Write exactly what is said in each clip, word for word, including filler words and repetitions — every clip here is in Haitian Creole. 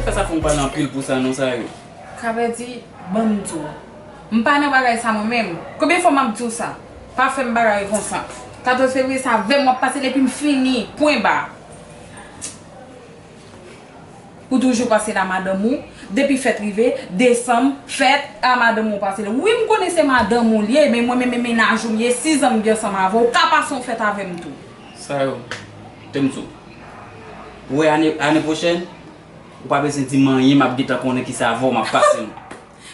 Sa fè m pale anpil pou sa non, Sayo. Kapèdi, ban m di w. M pa nan bagay sa mwen menm. Konbyen fwa m ap di w sa? Pa fè m bagay konsa. Katòz fevriye sa avè m w ap pase l epi m fini. Pwen ba. Ou toujou pase l a madanm ou. Depi fèt rive, desanm, fèt, a madanm ou pase l. Wi, m konnen se madanm ou l ye, men mwen menm e mennaj ou m ye, sizan m gen ansanm avè w, ou ka pase yon fèt avè m tou. Sayo, tande m di w. Ou wè ane, ane pwochèn, ou pa bezwen di m anyen, m ap gentan konnen kisa avè w m ap pase l.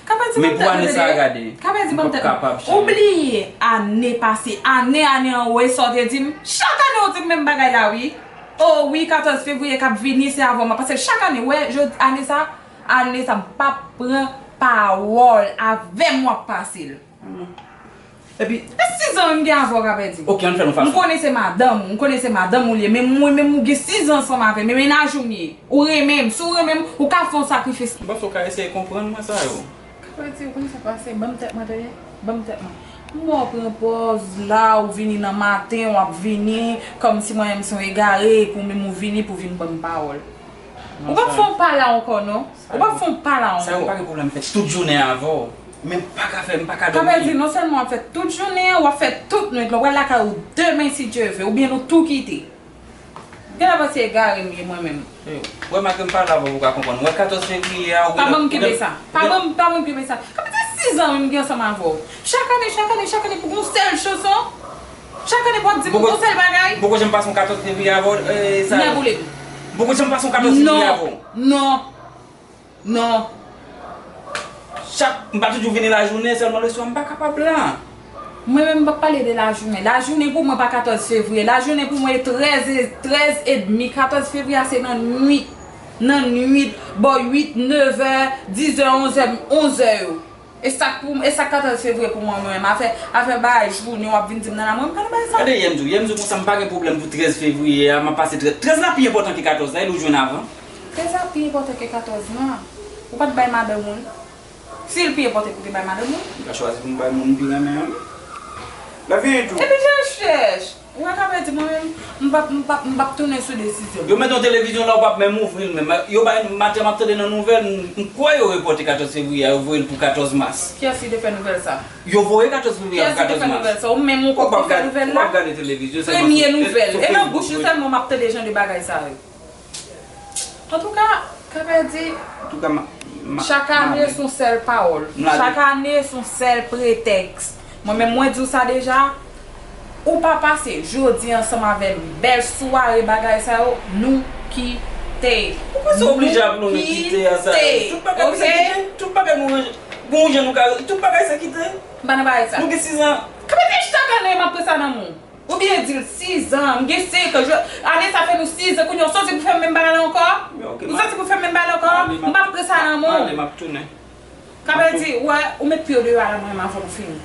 Kapèdi, ban m tèt, tande. Men pou ane sa a, gade, m p ap kapab, cheri. Ou bliye ane pase, ane, ane an, ou wè sa w te di m? Chak ane ou di m menm bagay la, wi. O wi, katòz fevriye k ap vini, se avè w m ap pase l. Chak ane, w wè, jodi, ane sa, ane sa, m p ap pran pawòl, avè m w ap pase l. Epi, e sizan m gen avè w, Kapèdi. Ok, ann fè l yon fason. M konnen se madanm ou, m konnen se madanm ou l ye, men mwen menm ou gen sizan ansanm avè m, e mennaj ou m ye. Ou renmen m, si w renmen m, ou ka fè yon sakrifis. M panse w ka eseye konprann mwen, Sayo. Kapèdi, ou konn sa k pase, ban m tèt mwen, tande, ban m tèt mwen. M wè w pran pòz la, ou vini nan maten, w ap vini, kòmsi mwen menm se yon egare, epi w menm ou vini pou vin ban m pawòl. Ou p ap fè yon pa la ankò, non. Ou p ap fè yon pa la ankò. Sayo, m pa gen pwoblèm fè tout jounen avè w. Men m pa ka fè, m pa ka dòmi. Kapèdi, non sèlman w ap fè tout jounen an, w ap fè tout nwit lan. W pral lakay ou demen si Dye vle, oubyen nou tou kite. Gen lè panse egare m ye mwen menm. Wè, malgre m pale avè w, ou ka konprann. Wè katòz fevriye a, ou... Pa ban m kenbe sa. Pa ban m, pa ban m kenbe sa. Kapèdi, sizan wi m gen ansanm avè w. Chak ane, chak ane, chak ane pou yon sèl chanson. Chak ane pou w ap di m yon sèl bagay. Ou poko janm pase yon katòz fevriye avè w, e, Sayo? Nèboule m. Ou poko janm pase yon katòz fevriye avè w? Non. Non. Non. Chak, m pa toujou vini lajounen, sèlman leswa, m pa kapab la. Mwen menm, m p ap pale de lajounen. Lajounen pou mwen pa katòz fevriye. Lajounen pou mwen e trèz e, trèz edmi. Katòz fevriye a se nan nwit. Nan nwit, bò uit, nevè, dizè, onzè, onzè yo. E sa k pou, e sa k katòz fevriye pou mwen, mwen menm. Afè, afè bay jounen, w ap vin di m nan la, mwen, m pa nan bay sa. Gade, yè m di w, yè m di w konsa, m pa gen pwoblèm pou trèz fevriye a, m ap pase trèz. Trèz la pi enpòtan ke katòz la, e ou jwenn avan. Trèz la pi enpòtan ke katòz lan. Ou pa t bay madanm ou l. Si l pi enpòtan pou te bay madanm ou l. M ka chwazi pou m bay moun m pi renmen an. Lavi e tou. Epi jan chèch. Ou wè, Kapèdi, mwen menm, m p ap, m p ap, m p ap tounen sou desizyon m. Yo mete yon televizyon la, ou p ap menm ouvri l menm. Yo bay, maten m ap tande nan nouvèl, m, m kwè yo repòte katòz fevriye a, yo voye l pou katòz mas. Kiyès ki te fè nouvèl sa? Yo voye katòz fevriye a pou katòz mas. Kiyès ki te fè nouvèl sa? Ou menm ou kòk te fè nouvèl la? Ou p ap gade televizyon, sèlman sou, sou Facebook. Premye nouvèl. E nan bouch ou sèlman m ap tande jan de bagay sa yo. Antouka, Kapèdi, chak ane se yon sèl pawòl. Chak ane se yon sèl pretèks. Mwen menm, mwen di w sa deja, ou pa pase jodi ansanm avè m. Bèl sware bagay sa yo, nou kite. Ou panse w oblije ap lonmen kite a, sa yo? Tout bagay pou se kite. Tout bagay nou ranje. Gon jan nou ka, tout bagay se kite. M pa nan bagay sa. Nou gen sizan. Kapèdi, chak ane m ap pran sa nan men w. Oubyen di l sizan, m gen senk an. Ane sa fè nou sizan, kounye a w santi pou fè m menm bagay la ankò? Ou santi pou fè m menm bagay la ankò? M p ap pran sa nan men w. Ale, m ap tounen. Kapèdi, wè, ou met pye w deyò a la mwen menm avan nou fini.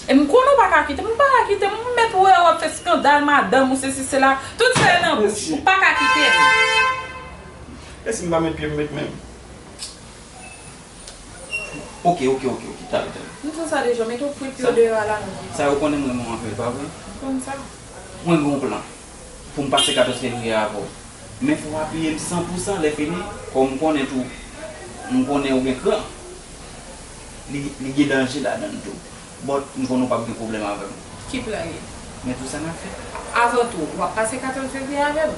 E m konnen w pa ka kite m, ou pa ka kite m, m mèt wè w ap fè eskandal, madanm ou, sesi, sela. Tout sa yo nan bouch ou, ou pa ka kite m. E si m pa met pye m met men m? Ok, ok, ok, ok, talè, talè. M di w sa deja, mete w pye w deyò a la non. Sa yo konnen m renmen w anpil, pa vre? M konn sa. Mwen gen yon plan pou m pase katòz fevriye avè w. Men fò w apiye m san pou san, lè fini, kòm m konnen tou, m konnen ou gen kran. Li, li gen danje ladan l tou. But m konnen w p ap gen pwoblèm avè m. Ki plan ye? Men tou sa n ap fè. Avan tou, w ap pase katòz fevriye avè m?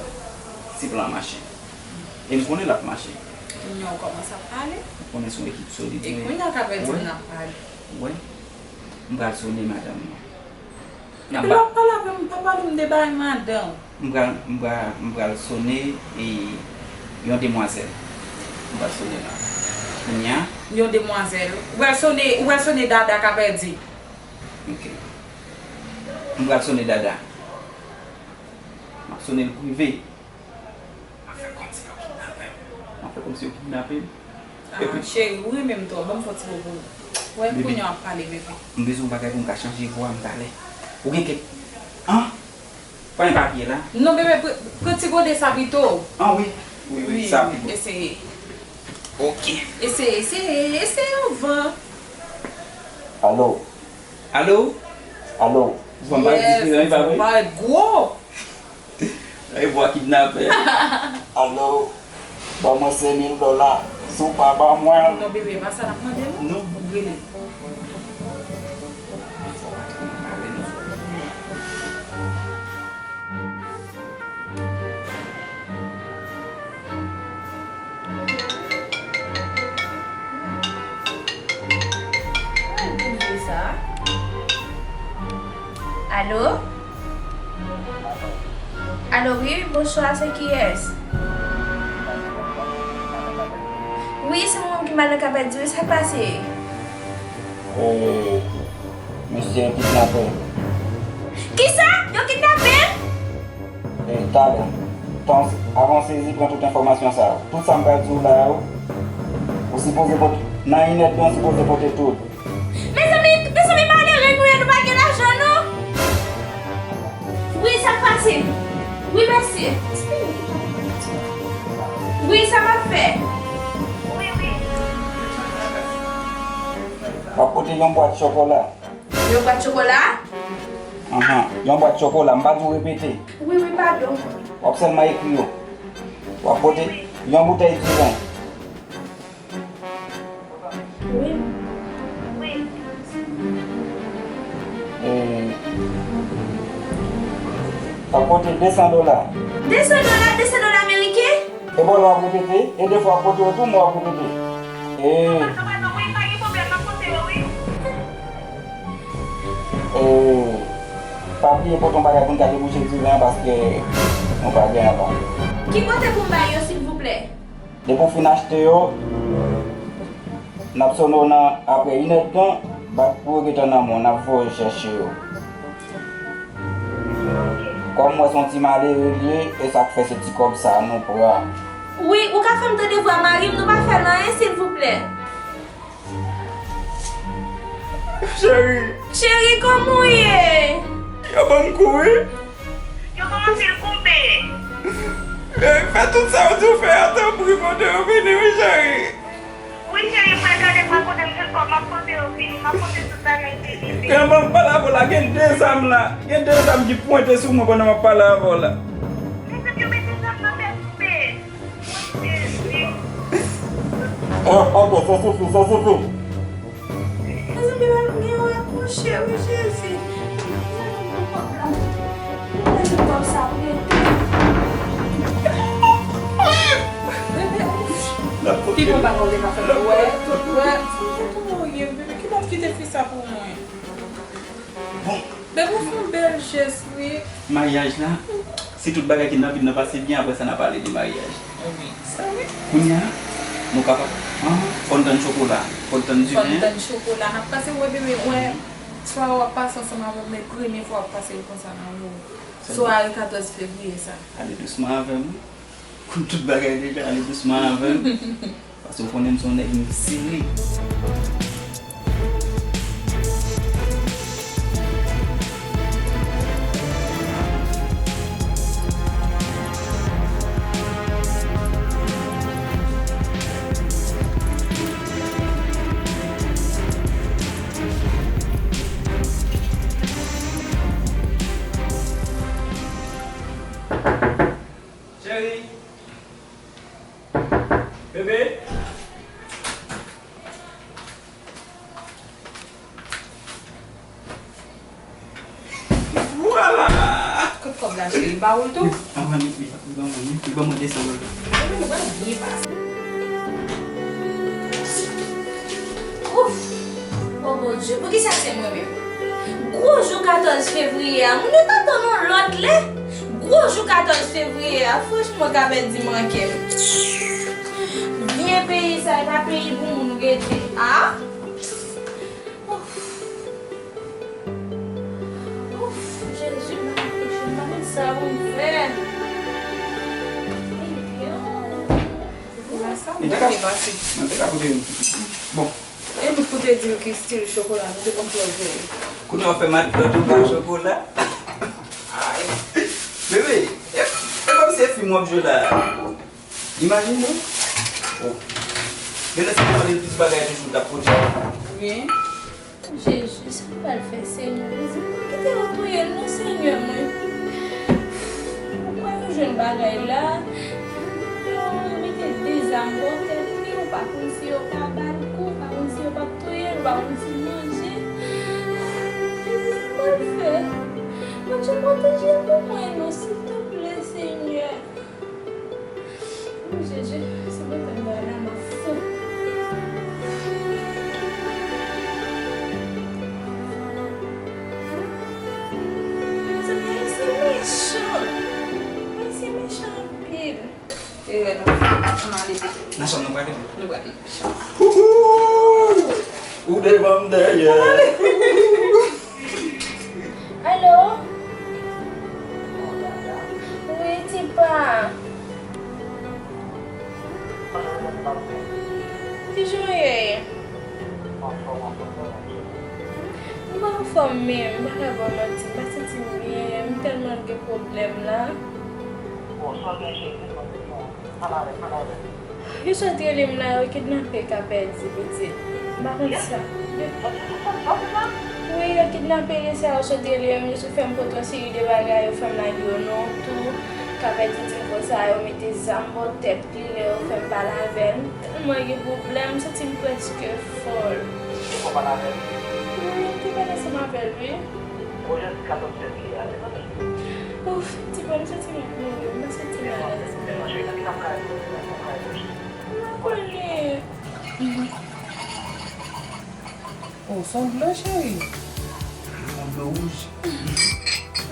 Si plan an mache. E m konnen l ap mache. Kounye a w kòmanse ap pale. M konnen se yon ekip solid. E kounye a Kapèdi n ap pale. Ou wè? M pral sone madanm nan. Epi lè w ap pale avè m, pa pale m de bagay madanm. M pral, m pral, m pral sone e yon demwazèl. M pral sone la. Kounye a. Yon demwazèl. Ou pral sone, ou pral sone Dada Kapèdi. Ok. M pral sone Dada. M ap sone l prive. M ap fè kòmsi yo kidnape m. M ap fè kòmsi yo kidnape m. Ah, cheri, ou renmen m twòp. Ban m fè yon ti bobo. Wè, kounye a w ap pale, bebe. M bezwen yon bagay pou m ka chanje vwa m talè. Ou gen kèk, an? Pran papye la. Non, bebe, pr-, pran ti gode sa pito. An, wi. Wi, wi, sa pi bon. Eseye. Ok. Eseye, eseye, eseye anvan. Alo. Alo? Alo. Vwa m parèt diferan, wi, pa vre? Vwa m parèt gwo. Ay, vwa kidnapè. Alo, ban mwen senk mil dola. Si w pa ban mwen l. Non, bebe, e pa sa n ap mande, non. Non. Rele. Alo? Alo, wi, bonswa, se kiyès? Wi, se mwen ki madan k ap pèdi, wi, sa k pase? E, misye kidnape. Kisa? Yo kidnape? E, talè. Tan, avan w sezi, pran tout enfòmasyon sa yo. Tout sa m pral di w la yo, ou sipoze pote, nan inèdtan, ou sipoze pote tout. Mezanmi, mezanmi, malere nou ye, nou pa gen lajan, non. Wi, sa k pase? Wi, mesye. Wi, sa m ap fè? Wi, wi. W ap pote yon bwat chokola. Yon bwat chokola? Ahan, yon bwat chokola. M pa di w repete. Wi, wi, padon. W ap sèlman ekri yo. W ap pote yon boutèy diven. Wi. Wi. E, w ap pote de san dola. De san dola, de san dola ameriken? E bon, lè w ap repete, e de fwa w ap pote yo tou, men w ap repete. E. Wi, pa gen pwoblèm, m ap pote yo, wi. E, pa bliye pote yon bagay pou n ka debouche diven an, paske nou pa gen anba. Ki kote pou m bay yo, silvouplè? Depi w fin achte yo, n ap sone w nan apre inèdtan, bat pou yo gentan nan men w, n ap voye chèche yo. Kòm m wè se yon ti malere l ye, e sa k fè se ti kòb sa a nou pran. Wi, ou ka fè m tande vwa mari m, nou pa fè l anyen, silvouplè. Cheri. Cheri, kòman w ye? Yo ban m kou, wi. Yo ban m anpil kou, bebe. Cheri, fè tout sa yo di w fè a, tanpri, pote yo vini, wi, cheri. Wi, cheri, m pral gade m pral kote m jwenn kòb, m ap pote yo vini, m ap pote tout bagay vini, bebe. Gran, ban m pale avè w la, gen de zam la. Gen de zam ki pwente sou mwen pandan m ap pale avè w la. Men, yo mete zam nan tèt mwen. Eh, ok, sa sifi, sa sifi. Mezanmi, m gen yon akouche, wi, Jezi. Mezanmi, pou kòb la. Mezanmi, kòb sa prete. Bebe, ouf. Pi bon bagay ou te ka fè, wè, wè. Kòman w ye, bebe? Kibò w kite fi sa pou mwen? Bon. Bebe, ou fè yon bèl jès, wi. Maryaj la, si tout bagay ki nan vi n nan pase byen, apre sa, n a pale de maryaj. Wi, sa wi. Kounye a, nou kapab, ah, fò n tann chokola, fò n tann diven. Fò n tann chokola, n ap pase, wè, bebe, wè. Swa w ap pase ansanm avè m, men premye fwa w ap pase l konsa nan ou. Swa katòz fevriye sa. Ale dousman avè m. Konn tout bagay deja, ale dousman avè m. Paske w konnen m se yon nèg m sere. Cheri. Bebe. Vwala. Kot kòb la, cheri? Ba ou l tou? Avan li, li ban mwen, li ban mwen de san dola. Bebe, nou pral byen pase. Ouf! O Bondye, poukisa se mwen menm? Gwo jou katòz fevriye a, moun yo t ap tann yon lòt lè. Gwo jou katòz fevriye a, franchman, ka pèdi manke m. Byen peyi sa, e pa peyi pou moun rete. A? Ouf! Ouf, Jezi, m pa konn sa pou m fè. Ebyen. Mwen te ka, mwen te ka pote yon ti piti. Bon. E nou pou te di l ki stil chokola, nou te konn fè l vre. Kounye a w fè m ap tann ou ba chokola. Ay. Bebe, e, e kòmsi e fim w ap jwe la. Imajine w. Oh. Gen lè se pale plis bagay toujou w t ap pote. Wi. Jezi, sa m pral fè, Senyè? Mezanmi, kite yo touye l non, Senyè mwen. Ou kwè yo jwenn Bagay la, yo mete de zam bò tèt li, ou pa konn si yo pa ba l kou, ou pa konn si yo p ap touye l, ou pa konn si l manje. Jezi, sa m pral fè? Bondye, pwoteje pou mwen, non, silvouplè, Senyè. Oh, Jezi, si mwen konn bagay la, m ap fou. Mezanmi, Ayisyen mechan. Ayisyen mechan anpil. E wè nou, nou ale pito. Nan chanm nou prale. Nou prale nan chanm. Koukou! Ou devan m dèyè. Alo? Wi, Tipa. Kijan w ye? M pa anfòm menm, m pa ka ba w manti, m pa santi m byen, m tèlman gen pwoblèm la. Yo sot rele m la, yo kidnape Kapèdi, pitit. M pa konn sa. Wi, yo kidnape li, sa yo sot rele m, yo sot fè m pote yon seri de bagay, yo fè m lage yo nan wout tou. Kapèdi di m konsa, yo mete zam bò tèt li, lè yo fè m pale avè l. M tèlman gen pwoblèm, m santi m prèske fòl. Wi, m te pale ansanm avè l, wi. Ouf, ti pa m santi m ap mouri, m pa santi m alèz menm. M pa konnen. Oh, se yon dlo, cheri. Yon dlo wouj.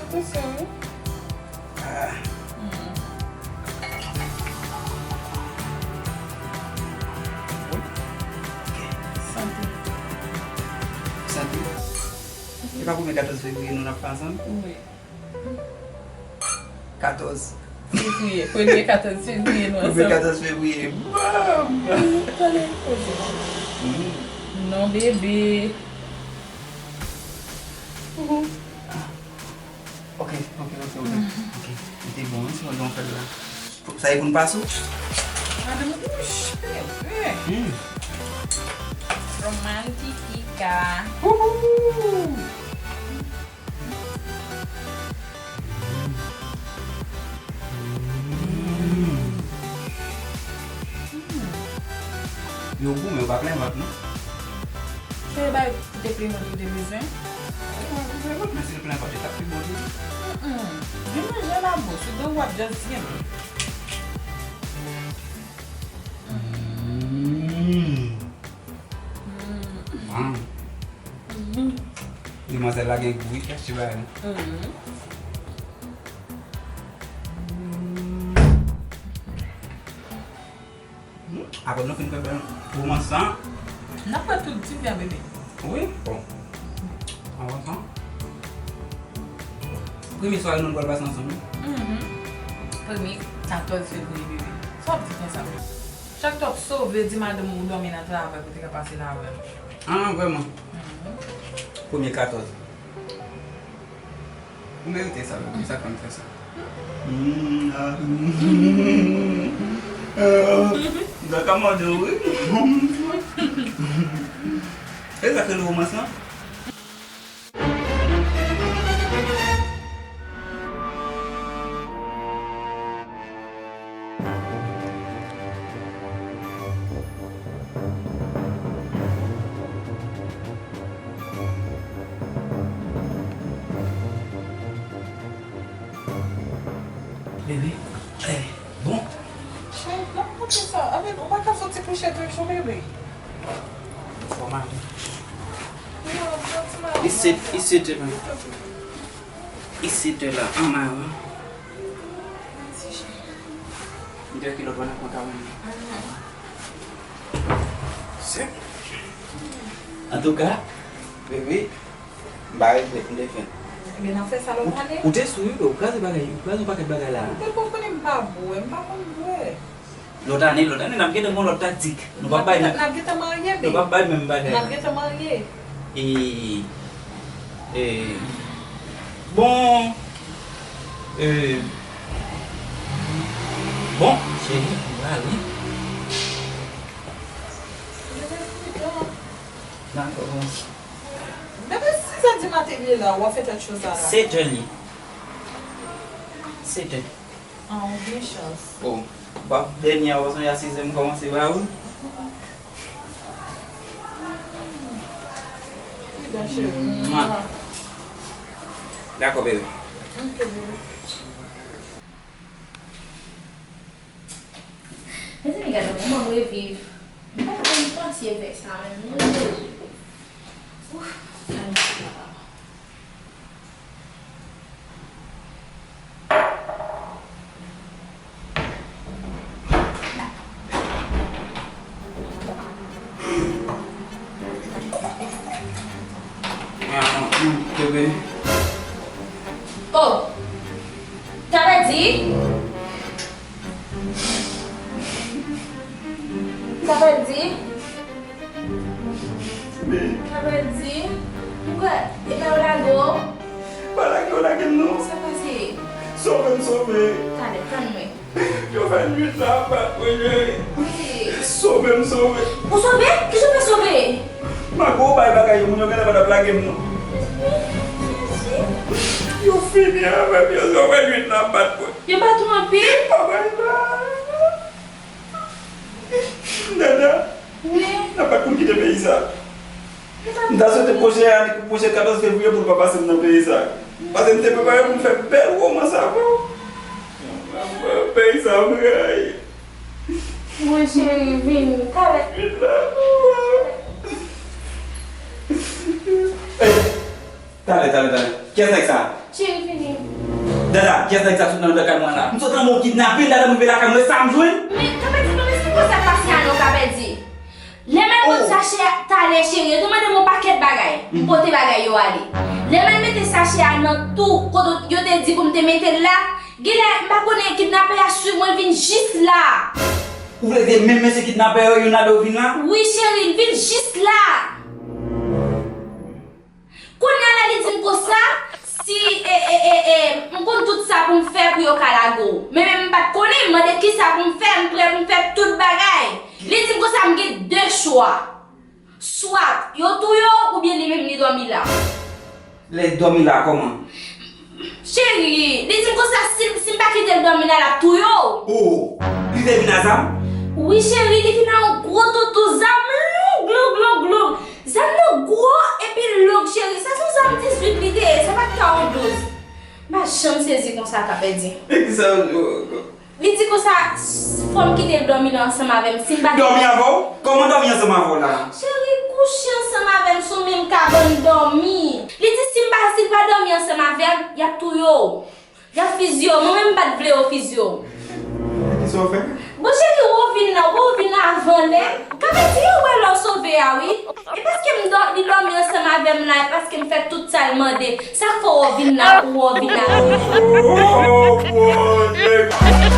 Atensyon, wi. Ah. Wi. Ok. Sante. Sante. Se pa premye katòz fevriye nou n ap fè ansanm? Wi. Katòz. Fevriye. Premye katòz fevriye nou ansanm. Premye katòz fevriye. Bam! Tande, poze. Mm. Non, bebe. Mhm. Ah. Ok, ok, ok, ok. Mhm. Ok. Li te bon, wi, se yon fèt la. Sa e pou n pase w? Madanm, wouch, bebe. Mm. Romantica. Wouhou! Yo goumen, yo pa plen vant, non? Se bay tout depliman yo te bezwen. Yo pa plen vant, men si l plen vant, li t ap pi bon toujou. Mm-mm. Vin manje la, boo. Sou do w ap just vin. Mm. Mm. Wow. Mhm. Demwazèl la gen gou, wi, kèk ti bagay. Mhm. Hmm, apre nou fin fè bèl romans lan. N ap fè tout di byen, bebe. Wi, bon. Avan sa, premye sware nou pral pase ansanm, wi. Mhm. Premye katòz fevriye, bebe. Sa w ap di konsa? Chak tan w ap sove, di madanm ou dòmi nan travay pou w te ka pase l avè l. Ah, vrèman? Mhm. Premye katòz. Ou merite sa, bebe, sa fè m fè sa. Mm, ah, mm, ah, m ta ka mande w, wi. E sa k rele romans lan? Bebe, eh, bon. Cheri, lè m konte sa, anben, ou pa ka soti kouche tou, bebe. Fò mari. Non, non, ti mari. E sèt, e sèt è la. E sèt è la, an mari. Mèsi, cheri. M te kilòt wè nan kont a mwen. Se. Antouka, bebe, m pa regrèt, m te fè. Ebyen, n ap fè sa lòt ane. Ou te sou, wi, ou kraze bagay, ou kraze yon pakèt bagay la. Ou te konprann m pa bwè, m pa konn bwè. Lòt ane, lòt ane, n ap gentan gen yon lòt taktik. Nou p ap bay, n ap gentan marye, nou p ap bay menm bagay la. N ap gentan marye. E, e, bon, e, bon, cheri, m prale. Dakò, bon. Depi sis è di maten li la, w ap fè tèt cho sa la. Sèt è li. Sèt è. Ah, ou gen chans. Oh, pap, dènye a, w sonje a sis zè m kòmanse ba ou? Wi, cheri. Mwa. Dakò, bebe. Ok, bebe. Mezanmi, gade yon moman m reviv. M pa t menm panse fè sa menm non. Ouf, gade yon ti papa. Oh! Sa vle di? Sa vle di? Sa vle di? Ou kwè, e pa yo lage w? Pa lage yo lage m non. Sa pase? Sove m, sove. Talè, tann mwen. Yo fè nwit la ap bat mwen, cheri. Sove m, sove. Ou sove? Kisa w fè sove? Mago bay bagay yo, moun yo genlè pa t ap lage m non. Jezi. Yo fini avè m, yo, yo fè nwit la ap bat mwen. Yo bat ou anpil? Bagay la. Dada. Wi. N ap bat pou n kite peyi sa. M ta swete pwochen ane, pwochen katòz fevriye pou l pa pase m nan peyi sa. Paske m te prepare pou m fè bèl womans avè w. Peyi sa m rayi. Mwen cheri, vini. Talè. Vin la. Ey, talè, talè, talè. Kiyès nèg sa? Cheri, vini. Dada, kiyès nèg sa sot nan lakay mwen la? M sot nan men w kidnape, dada, m rive lakay mwen, sa m jwenn? Men, Kapèdi, pa bezwen konsa pase a non, Kapèdi. Lè m al pote sachè a talè, cheri, yo te mande m yon pakèt bagay. M pote bagay yo ale. Lè m al mete sachè a nan tou kote yo te di pou m te mete l la, genlè m pa konnen kidnapè a swiv mwen, l vin jis la. Ou vle di menm mesye kidnapè yo, youn ladan yo vin la? Wi, cheri, l vin jis la. Kounye a la, li di m konsa, si, e, e, e, e, m konn tout sa pou m fè pou yo ka lage w. Men, men m pa t konnen, m mande kisa pou m fè, m prè pou m fè tout bagay. Li di m konsa, m gen de chwa. Swat yo touye w, oubyen li menm li dòmi la. Lè l dòmi la, kòman? Cheri, li di m konsa, si, si m pa kite l dòmi la, l ap touye w. Oh, li te vin a zam? Wi, cheri, li vin a yon gwo toutou zam long, long, long, long. Zam nan gwo epi long, cheri. Sa se yon zam dizuit li te ye, sa pa t ka yon douz. M pa janm sezi konsa, Kapèdi. E kisa? Li di konsa, s-, fò m kite l dòmi la ansanm avè m. Si m pa... Dòmi avè w? Kòman dòmi ansanm avè w la? Cheri, kouche ansanm avè m sou menm kabann dòmi. Li di si m pa, si l pa dòmi ansanm avè m, y ap touye w. Y ap fizye w. Mwen menm m pa t vle yo fizye w. Kisa w fè? Bon, cheri, ou vin la, ou vin la avan lè. Kapèdi, ou wè lè w sove a, wi. E paske m dò-, li dòmi ansanm avè m la, e paske m fè tout sa l mande. Sa k fè w vin la, ou vin la. Oh, Bondye!